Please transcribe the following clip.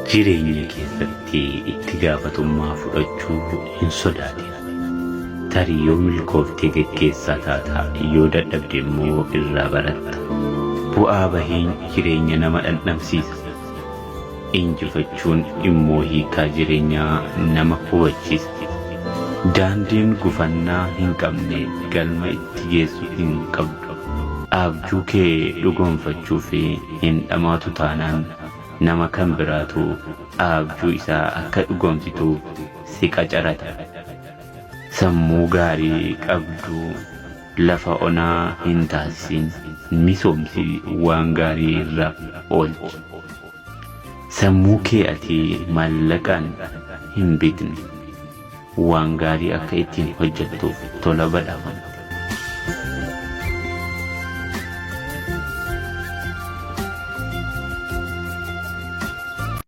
Jireenya keessatti itti gaafatummaa fudhachuu hin sodaatin. Tarii yoo milkooftee geggeessaa taata, yoo dadhabde immoo irraa baratta. Bu'aa bahiin jireenya nama dhandhamsiisa. Injifachuun immoo hiikaa jireenyaa nama hubachiisa. Daandiin gufannaa hin qabne galma itti geessu hin qabdu. Abjuu kee dhugoomfachuuf hin dhamaatu taanaan nama kan biraatu abjuu isaa akka dhugoomsituuf si qacarata. Sammuu gaarii qabdu lafa onaa hin taasisin, misoomsi waan gaarii irra oolchi. Sammuu kee ati maallaqaan hin bitne, waan gaarii akka ittiin hojjettuuf tola badhaafamte.